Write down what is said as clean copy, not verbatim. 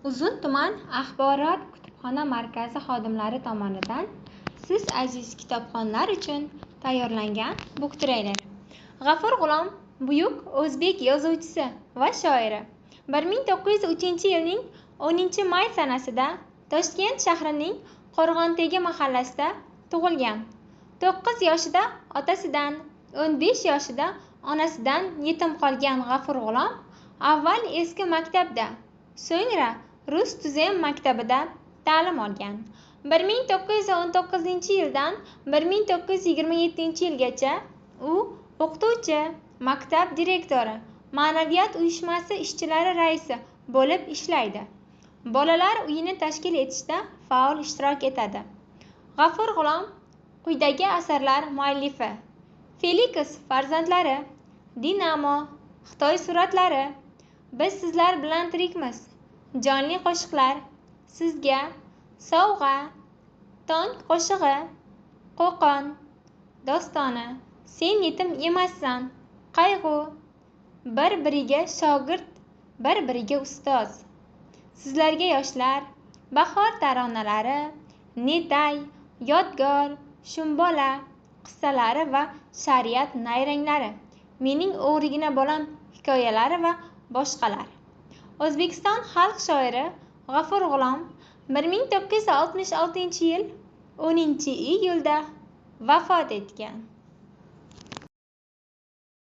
Uzun tuman axborot kutubxona markazi xodimlari tomonidan siz aziz kitobxonlar uchun tayyorlangan buktreyler. G'afur G'ulom buyuk o'zbek yozuvchisi va shoiri. 1903-yilning 10-may sanasida Toshkent shahrining Qo'rg'ontega mahallasida tug'ilgan. 9 yoshida otasidan, 15 yoshida onasidan yetim qolgan G'afur G'ulom avval eski maktabda, so'ngra rus tuzem maktabida ta'lim olgan. 1919-yildan 1927-yilgacha u o'qituvchi, maktab direktori, ma'naviyat uyushmasi ishchilari raisi bo'lib ishlaydi. Bolalar uyini tashkil etishda faol ishtirok etadi. G'afur G'ulom quyidagi asarlar muallifi: Feliks farzandlari, Dinamo, Xitoy suratlari, Biz sizlar bilan tirikmiz, Jonli qo'shiqlar, Sizga, Sovg'a, Tong qo'shig'i, Qo'qon dostoni, Sen yetim emassan, Qayg'u, Bir-biriga shogird, bir-biriga ustoz, Sizlarga yoshlar, Bahor taronalari, Netay, Yodgor, Shumbola qissalari va Shariat nayranglari, Mening o'g'rigina bolam hikoyalari va boshqalar. O'zbekiston xalq shoiri G'afur G'ulom 1966-yil 10-iyulda vafot etgan.